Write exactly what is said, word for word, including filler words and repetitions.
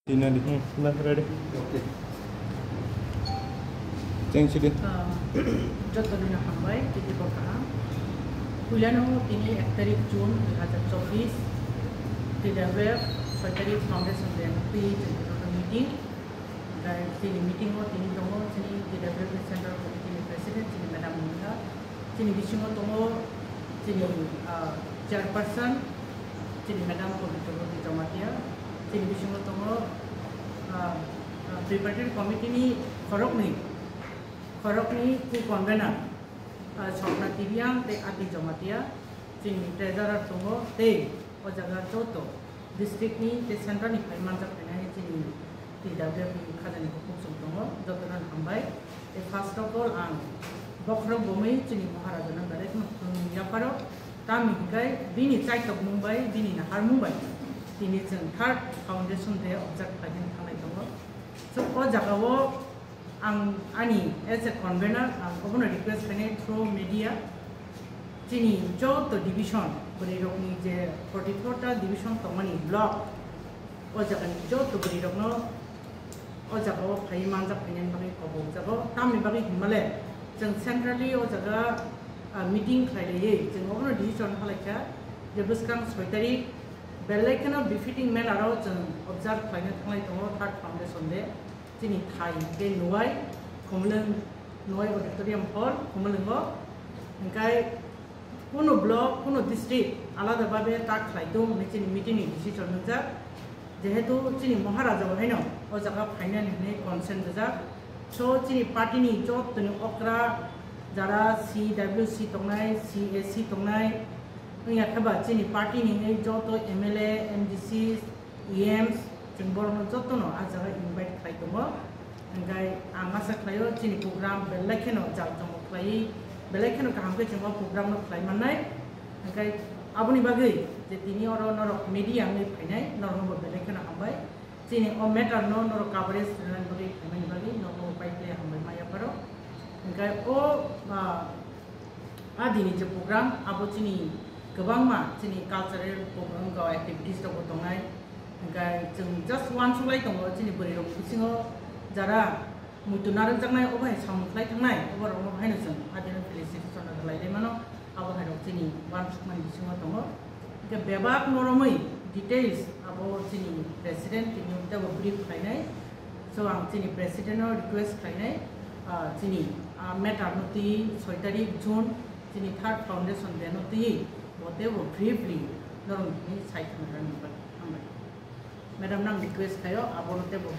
Tinali, hmm, na, ready? Okay. Change sidi. Ah, joto ni hambai, titi ko kaham. Puilano tini ek tarik June dui hazar chobbish, T W F soi tarik Foundation Day ni twi jeng meeting. Dai tini meeting o tini tongo, tini T W F Central Committee ni President, tini Madam Mungha. Chini bisingo tongo chini, ah, chairperson, chini Madam Pabitra Boti Jamatia, chini bisingo tongo, ah, ah, preparatory committee ni khoroknwi, khoroknwi co-convener, ah, Sopna Tibiang tei Ati Jamatia, chini treasurer tongo tei o jaga joto district ni tei central ni phai manjak phainai chini T W F ni khajani bukhuk chwng tongo, jotono hambai. Tei first of all, ang bokhorok bomwi chini Maharaja no belai kheno khulumung yapharo, tamni hwnkhe bini chaitok mung bai, bini naharmung bai tini chwng third foundation day observe khlaina thanglai tongo. So, o jagao ang ani as a convener, ang obono request khainai through media, chini joto division, bwrwi rokni je forty four ta division tongmani block, o jagani joto bwrwi rokno o jagao phai manjak phainani bagwi kobok jago. Tamni bagwi hinmale chwng centrally o jaga, ah, meeting khlai laiwi chwng obono decision halaikha je bwskang soi tarik belai kheno befitting manner o chwng observe khlaina thanglai tongo third foundation day. Chini thai hwnkhe Nuwai, Khumulwng, Nuwai Auditorium Hall, Khumulwngo. Hwnkhe kuno block, kuno district alada babe ta khlai tong hwnwi chini meeting ni decision nwngjak. Jehetu chini Maharaja bo haino o jaga phainani hwnwi consent rijak. So chini party ni joto ni okra jara C W C tongnai, C A C tongnai, wngya khe ba chini party ni hwnwi joto M L A, M D C, E Ms, chwng borokno jotono ah jaga invite khlai tongo. Hwnkhe ang asa khlaio chini program belai kheno jal jomo khlaiwi, belai kheno kaham khe chwng o program no khlai mannai. Hwnkhe aboni bagwi je tini oro norok media wngwi phainai, norokno bo belai kheno hambai. Chini o matter no norok coverage rwnani bagwi phaimani bagwi norokno bo pai khe hambai ma yapharo. Hwnkhe o, ah, A dini je program, abo chini kwbangma chini cultural program wngkha, activities rok bo tongnai. Hwnkhe chwng just uansuk lai tongo, chini bwrwi rok bisingo jara muitu narwkjaknai, obo hai samung khlai thangnai, obo rokno haino chwng a dino felicitation rwlai lai mano, abo hai rok chini uansukmani bisingo tongo. Hwnkhe bebak no romwi details abo chini president tini teibo brief khlainai. So ang chini president no request khlainai, ah, chini, ah, matter no twi soi tarik June chini third foundation day no twi bo teibo briefly norok ni sai khna rani bagwi hambai. Madam nang request khaio abo no teibo